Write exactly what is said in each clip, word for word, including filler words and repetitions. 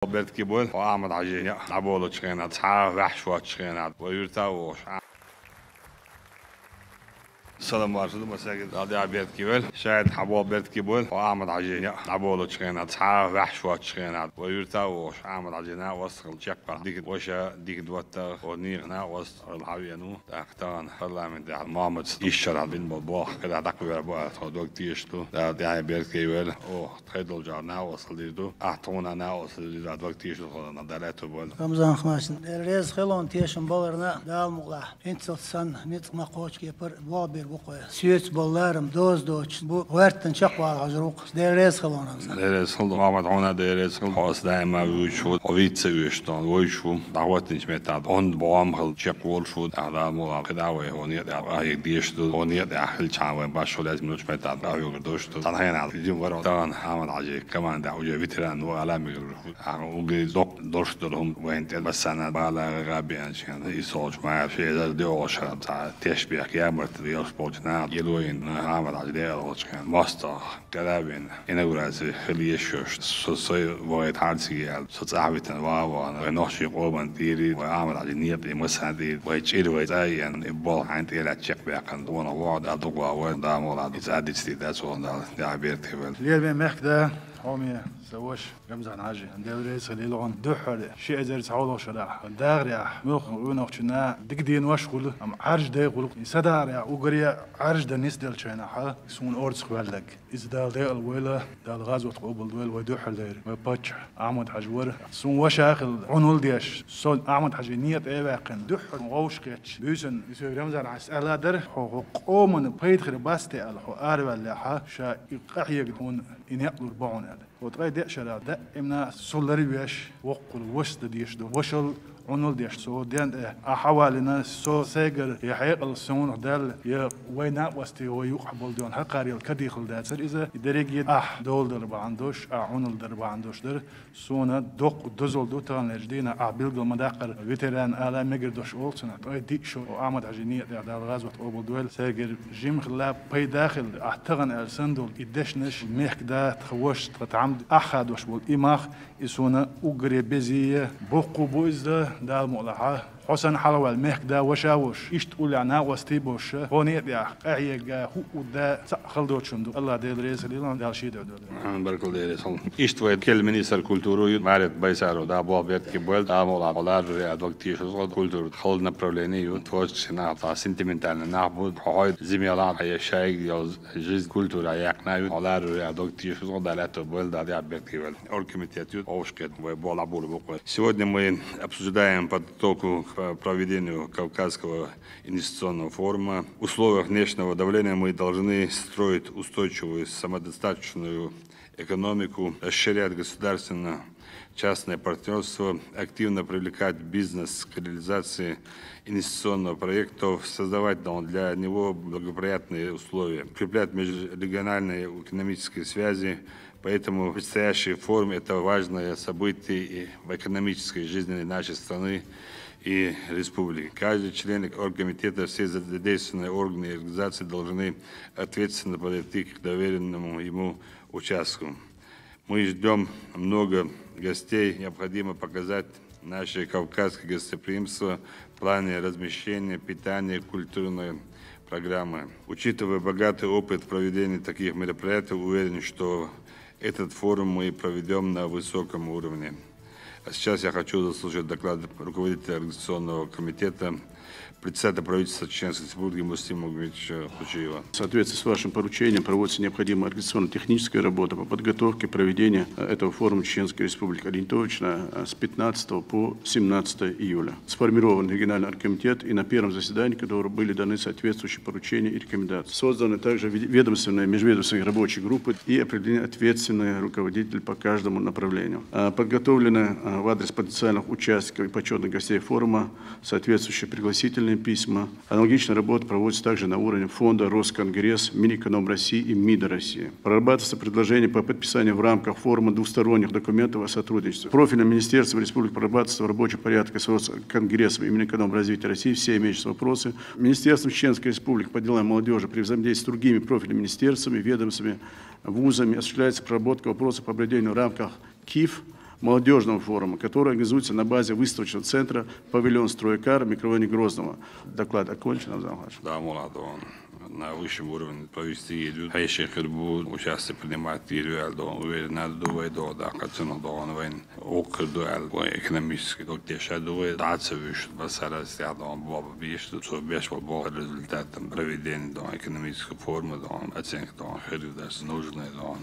Беркате бойла, хьо Ахьмад-Хьажи некъ дӀаболучу хенахь, цхьа а ваьхьаш воцучу хенахь, вай юьртахь а вогӀуш. Салам маршалла ду массаьрга, Дала дехьа беркате йойла. Шаьрда хьан болх беркате бойла, хьо Ахьмад-Хьажи некъ дӀаболучу хенахь, цхьа а ваьхьаш воцучу хенахь, вай юьртахь а вогӀуш, Ахьмад-Хьажи накъост хилла чекхбаьхна, дика ваша, дика доттагӀа, хьо нехан накъост хилла хьан веана ву. ТӀаккха тахана парламентехь Мохьмада йиш шарахь бина болу болх хӀара дӀакхоьхьур бу аьлла, тхо дог тешаш ду. Дала дехьа беркате йойла. Оха тхайн долчохь накъосталла дийр ду. Ахь тхуна накъосталла дийр ду, дог тешаш ду, Дала аьтто бойла. Рамзан Хасимович, Дела реза хуьлда хьуна тешам баларна, Дала мукъалахь. ХӀинццалц санна, ницкъ ма кхочу кепара, бохург бу-кх вай. Соьца болу ларам доза доцуш бу, гӀоьртина чекхвала хьожур ву-кх. Дела реза хуьлда хьуна, Рамзан. Дела реза хуьлда, Мохьмад, хьуна Дела реза хуьлда. Хьо аса даима вуьйцуш ву, хьо виц ца оьшуш, тхуна вуьйцуш ву. ДӀахӀоттийначу меттехь онда бохам хилла чекхволуш ву. Ахь Дала мукъалахь, кхидӀа вай хьо некъа тӀехь къахьега дезаш ду. Хьо некъа тӀехь хилчахьана вайн башхо лаьцна муьлхачу меттехь къахьоьгур долуш ду. Цхьана хенахь жима вара тахана Ахьмад-Хьажин командехь уже ветеран ву ала мегар ву. Ахьа уггар доккха долуш долу хӀума вайна тӀе массарна а бала гӀайгӀа беанчу хенахь, иза солчу ма ши эзар доьалгӀачу шарахь цхьа тешнабехк, ямарта лелаш болчу наха елла йина Ахьмад-Хьажа декъала волчу хенахь мостагӀа кхера а вина, инаугураци хила езаш йолуш, со сай вахийтахьара цига аьлла, со цӀахь а витина ваха а вахана, вайн нохчийн къоман тӀера, вайн Ахьмад-Хьажин некъа тӀера, массарна а тӀера, вайн чӀир, вайн цӀа а еана, и болх хьайна тӀера лаьцна чекхбаьккхина, къонах вогӀу, Дала дукха вахавойла, Дала мукъалахь, иза Ӏадитта дийр дац вайна, Дала дехьа беркате йойла. Лераме мехкан да, хьоме сан ваша, Рамзан-Хьажи, Дела реза хуьлда хьуна, дуьххьара ши эзар цхьалгӀачу шарахь, дахарехь, муьлхха гӀо нохчийн дика денош хуьлу, амма Ӏаьржа дай гӀуллакх, и сан дахарехь уггаре а Ӏаьржа дан нисделлачу хенахь, суна орцах ваьлларг. Иза Дала декъала войла, Дала гӀазот къобалдойла вай дуьххьарлера, вай паччахь Ахьмад-Хьажа вара. Суна ваша хилла, Ӏуналла деш, со Ахьмад-Хьажин некъа тӀе а ваьккхина, дуьххьара вовшах кхетча, буьйсанна, и соьга Рамзан-Хьажас аьлла дара, хьо, хьо къомана пайда хир бац те аьлла, хьо араваьллехь, ша и къахьега хьуна, и некъ лур бу хьуна аьлла. Хьо ткъе деа шарахь даимна со ларвеш, воккхал вашас дан дезаш ду, вашал Ӏуналла деш, со ден тӀе ахь хьавалийна, со сайгара я хьекъал совнах даьлла, я вайн накъостий вай юкъахь болу ден хьакхарел кадихала дацара иза. И дерриге а ахь доладар бахьана долуш, ахь Ӏуналла дар бахьана долуш дара. Суна доккха дозалла ду таханлерчу дийнахь ахь билгал ма-даккхара ветеран ала мегар долуш олу цунах, ткъе диъ шо Ахьмад-Хьажин некъа тӀехь, Дала гӀазот къобалдойла, сайгара жимма хилла, пайда хилла, ахь тахана аьлла санна долу и дешнаш, мехкан да, тхан ваша, тхан тхьамда ахь хадош болу и мах, и суна уггаре безийа, боккха бу иза, Дала мукъалахь, хьо санна хьалаваьлла мехкан да, ваша а волуш, иштта уллехь накъостий а болуш, хьо некъа тӀехь къахьега, хӀуъу да, цхьаъ хала доцуш хӀума ду. АллахӀ Дела реза хуьлда хьуна, Дала шен дуьхьа дойла. Баркалла, Дела реза хуьлда. Иштта вай кхелан министр культуры ю, Марет Байсарова, Дала болх беркате бойла, Дала мукъалахь, хьо ларвале а дог тешаш, культура хала направление ю, творческий нах, цхьа сентиментальный нах бу, хьо хьой зиме лахь, хьан шайга йолу жизнь, культура яьккхина ю, хьо ларвале а дог тешаш, Дала аьтто бойла, Дала дехьа беркате йойла. Оргкомитет ю, вовшахкхетта вай болх дӀабур бу-кх вай. Сегодня мы обсуждаем подготовку к проведению Кавказского инвестиционного форума. В условиях внешнего давления мы должны строить устойчивую, самодостаточную экономику, расширять государственно-частное партнерство, активно привлекать бизнес к реализации инвестиционного проекта, создавать для него благоприятные условия, укреплять межрегиональные экономические связи. Поэтому предстоящий форум — это важное событие и в экономической жизни нашей страны и республики. Каждый член оргкомитета, все задействованные органы и организации должны ответственно подойти к доверенному ему участку. Мы ждём много гостей. Необходимо показать наше кавказское гостеприимство в плане размещения, питания, культурной программы. Учитывая богатый опыт проведения таких мероприятий, уверен, что этот форум мы проведём на высоком уровне. А сейчас я хочу заслушать доклад руководителя организационного комитета, председателя правительства Чеченской Республики Муслима Магомедовича Хучиева. В соответствии с вашим поручением проводится необходимая организационно-техническая работа по подготовке проведения, э, этого форума Чеченской Республики Ориентовочно, э, с пятнадцатого по семнадцатое июля. Сформирован региональный оргкомитет, и на первом заседании которого были даны соответствующие поручения и рекомендации. Созданы также ве-, ведомственные, межведомственные рабочие группы и определены ответственные руководители по каждому направлению. А, подготовлены, а, в адрес потенциальных участников и почётных гостей форума соответствующие пригласительные письма. Аналогичная работа проводится также на уровне фонда Росконгресс, Минэконом России и МИДа России. Прорабатывается предложение по подписанию в рамках форума двусторонних документов о сотрудничестве. Профильным министерством республики прорабатывается в рабочем порядке с Росконгрессом и Минэконом развития России все имеющиеся вопросы. Министерством Чеченской Республики по делам молодёжи при взаимодействии с другими профильными министерствами, ведомствами, вузами осуществляется проработка вопросов по проведению в рамках КИФ молодёжного форума, который организуется на базе выставочного центра «Павильон Стройкар» в микрорайоне Грозного. Доклад окончен, Рамзан Хачевич. Да, молодой. На высшем уровне повести идут. Хьайши хир бу участие принимать ирвел дон. Уверена ду вай до да кацуну дон вайн. Окр ду ал вай экономический док теша ду вай. Даца виш басарас я дон баба биш. Со беш бо результатом проведения дон экономического форума дон. Оценка дон хир дас нужный дон.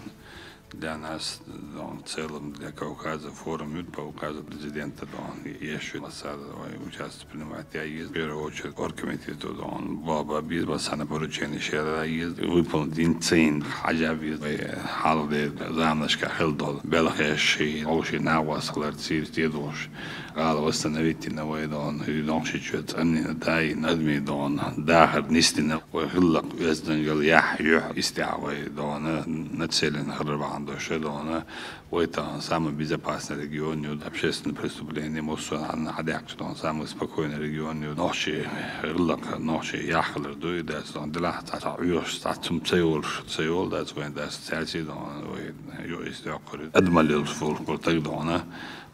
Для нас, дон, в целом для Кавказа форум юд по указу президента дон. Ещё басар вай участие принимать я из в первую очередь оргкомитету дон. Баба без басана поручение шера из выполнить инцин. Хажа без вай халде замнашка хелдол. Белхеши, оши навас ларцир тедош. Гал восстановить на вай дон. И дон шичет цанни на дай надми дон. Дахар нистина. Вай хиллак вездангал ях юх истя вай дон. Нацелен хрван доше дон. Вай та самый безопасный регион, ю, общественное преступление, мусу, ан, адяк, что он самый спокойный регион, ю, ночи, рылак, ночи, яхлер, дуй, да, что он дела, та, та, уйош, та, цум, цеол, цеол, да, цвен, да, цяци, да, он, вай, ю, истя, кори. Адмалил, фул, фул, так, да, она,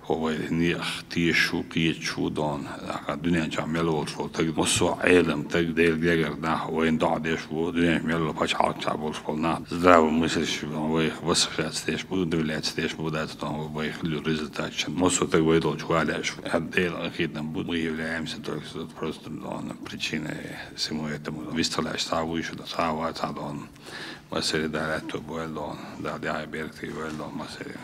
вай, ни, ах, ти, шу, пи, чу, да, он, а, дунья, чам, мел, вол, фул, так, мусу, элем, так, дел, гегер, да, вай, да, деш, ву, дунья, мел, пачал, чабол, фул, на, здраво мыслящий, вай, восхищаться, деш, удивляться, деш, будать, да, вай, хлю, результат, чен, мусу, так, вай, дол, чуаляш, а, дел, ахидам, буд, мы являемся только что просто, да, причиной всему этому. Висталаш, саву, ещё, да, сава, та, да, он, масери, да, то, вай, да, да, да, берти, вай, да, масери.